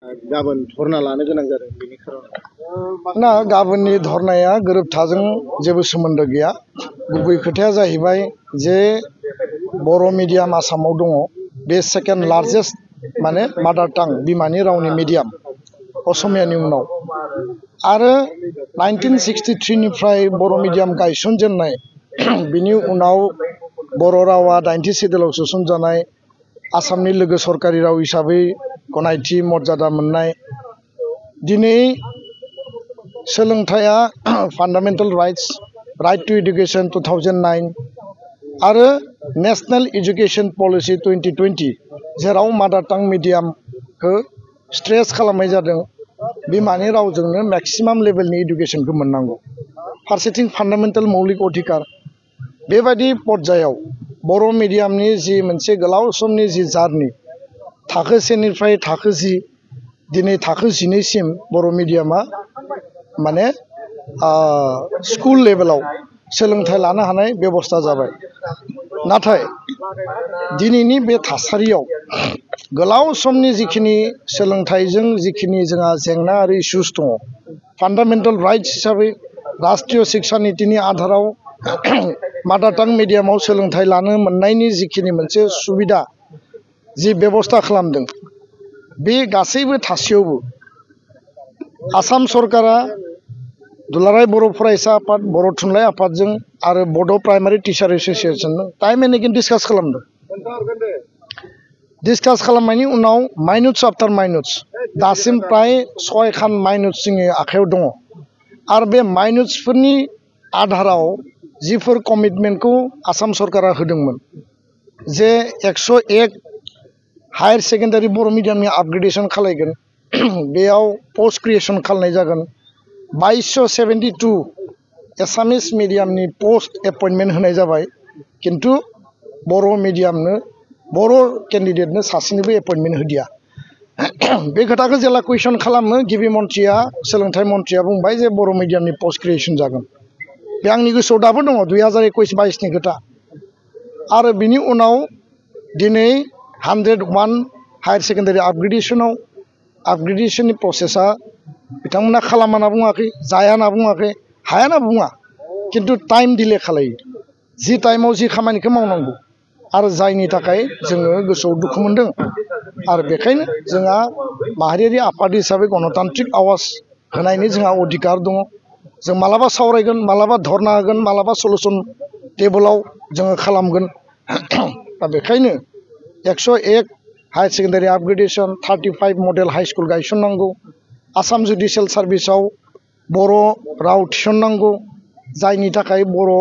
गाबोन धरना लानो गोनां जादों बेनि खारन ना गाबोननि धरनाया गोरोबथाजों जेबो सोमोन्दो गैया। गुबै खोथाया जाहैबाय जे बर' मिडियाम आसामाव दङ, बे सेकेन्ड लार्जेस्ट माने मादार टां बिमानि रावनि मिडियाम असमियानि उनाव। आरो 1963 निफ्राय बर' मिडियाम गायसनजेननाय बिनि उनाव बर' रावा 90 सिडुलाव सोसनजानाय आसामनि लोगो सरकारि राव हिसाबै गनायथि मर्यादा मोननाय। दिनै सोलोंथाइया फान्डामेन्टेल राइट्स, राइट टु एडुकेसन 2009 आरो नेशनेल एजुकेशन पलिसि 2020 जेराव मादार टां मिडियामखौ स्ट्रेस खालामनाय जादों, बिमानि रावजोंनो मेक्सिमाम लेभेलनि एडुकेशनखौ मोननांगौ। फारसेथिं फान्डामेन्टेल मौलिक अधिकार, बेबायदि पर्यायाव बर' मिडियामनि जि मोनसे गोलाव समनि जि जार्नि, थाखो 1 निफ्राय थाखो 10 दिनै थाखो 12 सिम बर' मिडियामा माने स्कुल लेभेलाव सोलोंथाइ लानो हानाय बेबस्था जाबाय। नाथाय दिनैनि बे थासारियाव गोलाव समनि जिखिनि सोलोंथाइजों जिखिनि जोंहा जेंना आरो इस्युस दङ, फान्डामेन्टेल राइट्स हिसाबै राष्ट्रीय शिक्षा नीतिनि आधाराव मादार टां मिडियामाव सोलोंथाइ लानो मोननायनि जिखिनि मोनसे सुबिदा जि बेबस्था खालामदों, बे गासैबो थासेयावबो आसाम सरकारा दुलाराय बर' फरायसा आफाद, बर' थुनलाइ आफादजों आरो बड' प्राइमारि टिचार एस'सिएशनजों टाइम एन्ड एगेन डिसकास खालामदों। डिसकास खालामनायनि उनाव माइनुट्स आफ्टार माइनुट्स दासिम प्राय 6 खान माइनुट्स जोंनि आखायाव दङ। आरो बे माइनुट्सफोरनि आधाराव जिफोर कमिटमेन्टखौ आसाम सरकारा होदोंमोन जे 101 हायर सेकेन्डारि बर' मिडियामनि आपग्रेडेसन खालायगोन, बेयाव पस्ट क्रिएसन खालामनाय जागोन। 2272 एसामिस मिडियामनि पोस्ट एपइन्टमेन्ट होनाय जाबाय, किन्तु बर' मिडियामनो बर' केन्डिडेटनो सासेनिबो एपइन्टमेन्ट होदिया। बे खोथाखौ जेला कुइसन खालामो, गिबि मन्थ्रिया सोलोंथाइ मन्थ्रिया बुंबाय जे बर' मिडियामनि पस्ट क्रिएसन जागोन। बे आंनि गोसोआव दाबो दङ 2021-22नि खोथा। आरो बिनि उनाव दिनै 101 हायर सेकेन्डारि आपग्रेडेसननि प्रसेसा बिथांमोना खालामा होनना बुङाखै, जाया होनना बुङाखै, हाया होनना बुङा, किन्तु टाइम डिले खालायो। जि टाइमाव जि खामानिखौ मावनांगौ आरो जायनि थाखाय जोङो गोसोआव दुखु मोनदों। आरो बेखायनो जोंहा माहारियारि आफाद हिसाबै गणतान्त्रिक आवाज होनायनि जोंहा अधिकार दङ। जों मालाबा सावरायगोन, मालाबा धरना होगोन, मालाबा सलुसन टेबोलाव जोङो खालामगोन। दा बेखायनो 101 higher secondary upgradation, 35 model high school गायसननांगौ, आसाम जुडिशियेल सार्भिसाव बर' राव थिसननांगौ, जायनि थाखाय बर'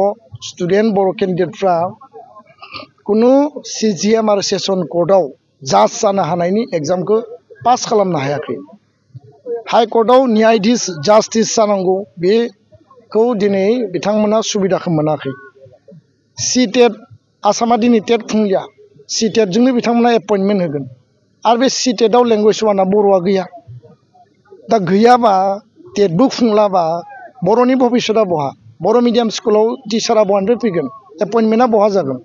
स्टुडेन्ट, बर' केन्डिडेटफ्रा कुनु CGM आरो सेसन कर्टआव जाज जानो हानायनि एग्जामखौ पास खालामनो हायाखै। हाइकर्टआव न्यायाधीश जास्टिस जानांगौ, बेखौ दिनै बिथांमोना सुबिदाखौ मोनाखै। CTET आसामा दिनै टेट खुंलिया, CTET-जोंनो बिथांमोना एपइन्टमेन्ट होगोन। आरो बे CTET-आव लेंगुवेज वानआ बर'आ गैया। दा गैयाबा टेटबो खुंलाबा बर'नि भबिष्यतआ बहा? बर' मिडियाम स्कुलाव टिचारा बहानिफ्राय फैगोन? एपइन्टमेन्टआ बहा जागोन?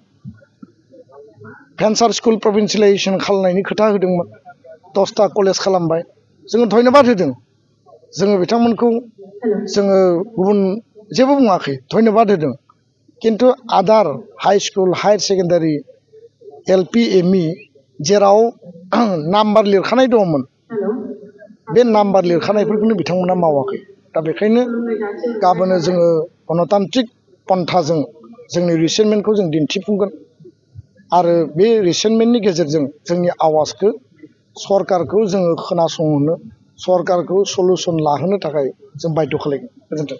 भेन्सार स्कुल प्रभिन्सियेलाइजेसन खालामनायनि खोथा होदोंमोन, 10टा कलेज खालामबाय। जोङो धन्यबाद होदों, जोङो बिथांमोनखौ जोङो गुबुन जेबो बुङाखै, धन्यबाद होदों। किन्तु आदार high school, higher secondary, LP, ME जेराव नाम्बार लिरखानाय दङमोन, बे नाम्बार लिरखानायफोरखौनो बिथांमोना मावाखै। दा बेखायनो गाबोनो जोङो गणतान्त्रिक पन्थाजों जोंनि रिसेन्टमेन्टखौ जों दिन्थिफुंगोन। आरो बे रिसेन्टमेन्टनि गेजेरजों जोंनि आवाजखौ सरकारखौ जोङो खोनासंहोनो, सरकारखौ सलुसन लाहोनो थाखाय जों बाध्य खालामगोन। गोजोन्थों।